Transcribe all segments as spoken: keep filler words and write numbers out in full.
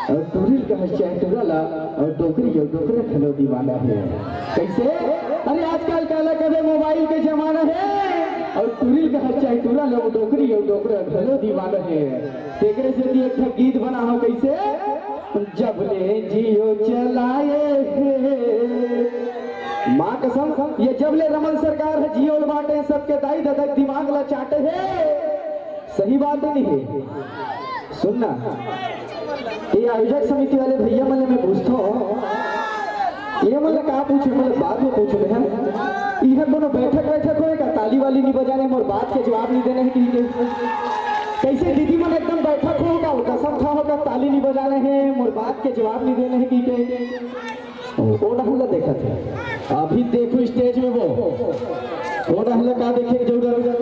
अउ टूरी ल कहस चाहे टूरा ला, अउ डोकरी अउ डोकरा घलो दीवाना हे। कइसे? अरे आजकल काला कथे मोबाइल के जमाना हे, अउ टूरी ल कहस चाहे टूरा ला, अउ डोकरी अउ डोकरा घलो दीवाना हे। तेकरे सेती एक ठक गीत बनाहूं कइसे? जब ले जियो चलाए हे। माँ कसम, ये जब ले रमन सरकार ह जियो ल बांटे, सबके दाई ददा के दिमाग ला चाटे हे। सही बात हे नहीं हे? सुन ना, ये आयोजक समिति वाले भैया मन ले मैं पूछथों, ये मन ले का पूछे, मतलब बाद में पूछो बहन। इहे कोनो बैठक वैठक होय का? ताली वाली नहीं बजाने, मोर बात के जवाब नहीं देने हे कि के? कइसे दीदी मन एकदम बैठक हो का, कसम खा हो का, ताली नहीं बजाने हे, मोर बात के जवाब नहीं देने हे कि के? ओ, ओ डहर ला देखत हे। अभी देखो स्टेज में वो। ओ डहर ला का देखे के जरूरत?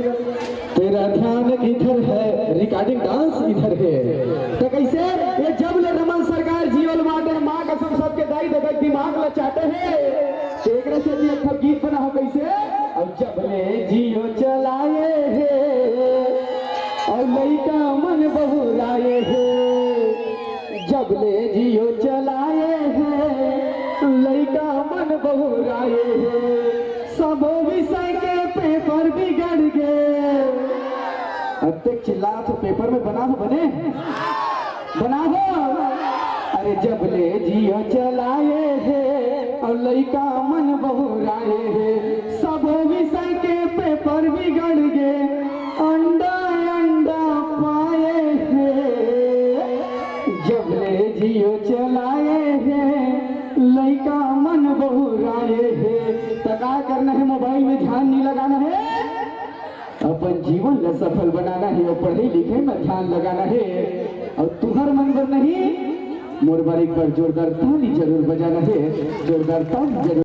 तेरा ध्यान किधर है, recording dance इधर है। त कइसे? ये जब ले रमन सरकार जियो ल बांटे, माँ कसम सबके दाई ददा के दिमाग ला चाटे हे। तेकरे सेती एक ठो गीत बनाहूं कइसे? अउ जब ले जियो चलाए हे, अउ लइका मन बहुराए हे। जब ले जियो चलाए हे, लइका मन बहुराए हे। सबो विषय के पेपर बिगड़ गे। अतेक चिल्लात हो, पेपर में बनाहूं बने? बनाहूं। अरे जब ले जियो चलाए हे, अउ लइका मन बहुराए हे। सबो विषय के पेपर बिगड़ गे, अंडा अंडा पाए हे। जब ले जियो चलाए हे, लइका मन बहुराए हे। त का करना हे, मोबाइल में ध्यान नहीं लगाना हे, अपन जीवन ला सफल बनाना हे अउ पढ़ई लिखई में ध्यान लगाना हे। अउ तुंहर मन बर नहीं, मोर बर एक बार जोरदार ताली जरूर बजाना हे, जोरदार ताली जरूर।